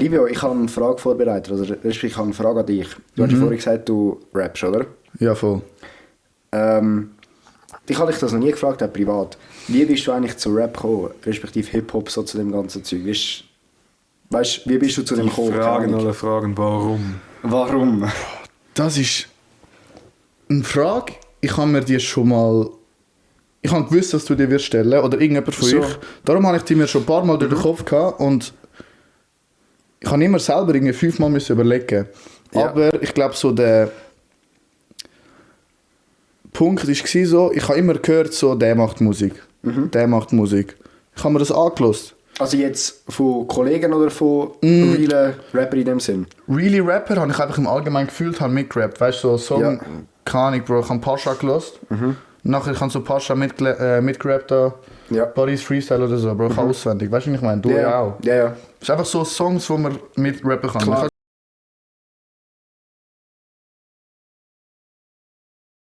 Livio, ich habe eine Frage vorbereitet, also ich habe eine Frage an dich. Du hast ja vorhin gesagt, du rappst, oder? Ja, voll. Ich habe dich das noch nie gefragt, auch privat. Wie bist du eigentlich zu Rap gekommen, respektive Hip-Hop, so zu dem ganzen Zeug? Weißt, wie bist du zu dem gekommen? Fragen, warum? Warum? Das ist eine Frage, ich habe mir die schon mal... Ich habe gewusst, dass du die wirst stellen, oder irgendjemand von euch. Darum habe ich die mir schon ein paar Mal durch den Kopf gehabt und ich habe immer selber irgendwie 5 Mal müssen überlegen. Ja. Aber ich glaube, so der Punkt war so, ich habe immer gehört, so, der macht Musik. Der macht Musik. Ich habe mir das angehört. Also jetzt von Kollegen oder von realen Rapper in dem Sinn? Really Rapper habe ich einfach im Allgemeinen gefühlt, habe mitgerappt. Weißt du, so Song, Ja. keine Ahnung, Bro, ich habe Pascha gehört. Nachher habe ich so Pascha mitgerappt da. Ja. Paris Freestyle oder so, Bro, ich habe auswendig. Weißt du, was ich meine? Du ja auch. Ja, ja. Es ist einfach so Songs, wo man mitrappen kann. Klar, Ich habe